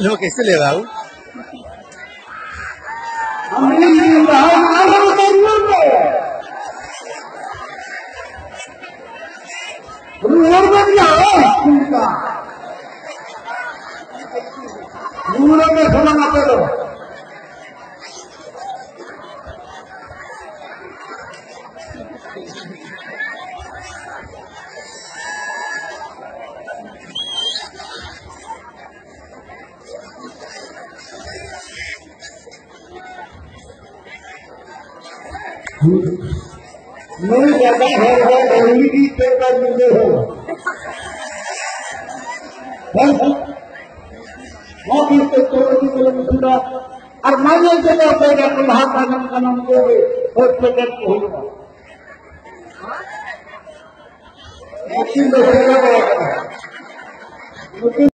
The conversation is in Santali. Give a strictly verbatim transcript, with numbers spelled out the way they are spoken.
Lo que se le va. ᱨᱩᱣᱟᱹᱲ ᱢᱮ ᱭᱟ, ᱳᱭ ᱠᱩᱲᱤ ᱠᱚᱲᱟ᱾ ᱨᱩᱣᱟᱹᱲ ᱢᱮ ᱥᱟᱱᱟᱢ ᱟᱯᱮ ᱫᱚ᱾ ᱱᱩᱭ ᱜᱟᱰᱟ ᱦᱚᱲ ᱦᱚᱸ ᱮᱢᱱᱤ ᱜᱮ ᱪᱮᱫ ᱞᱮᱠᱟ ᱧᱤᱫᱟᱹ ᱦᱚᱸ᱾ ᱦᱮᱸ? ᱱᱚᱣᱟ ᱠᱷᱟᱹᱛᱤᱨ ᱛᱮ ᱛᱚ ᱟᱹᱰᱤ ᱵᱚᱞᱮ ᱢᱩᱥᱠᱤᱞᱟ᱾ ᱟᱨ ᱢᱟ ᱧᱮᱞ ᱛᱮ ᱫᱚ ᱚᱠᱚᱭ ᱜᱮ ᱞᱟᱦᱟ ᱛᱟᱭᱱᱚᱢ ᱠᱟᱱᱟ ᱩᱱᱠᱩ ᱜᱮ ᱦᱳᱭ ᱯᱮᱠᱮᱴ ᱠᱚ ᱦᱩᱭᱩᱜᱼᱟ᱾ ᱱᱩᱠᱤᱱ ᱫᱚ ᱥᱮᱞᱮᱫ ᱟᱠᱟᱱᱟ᱾ ᱱᱩᱠᱤᱱ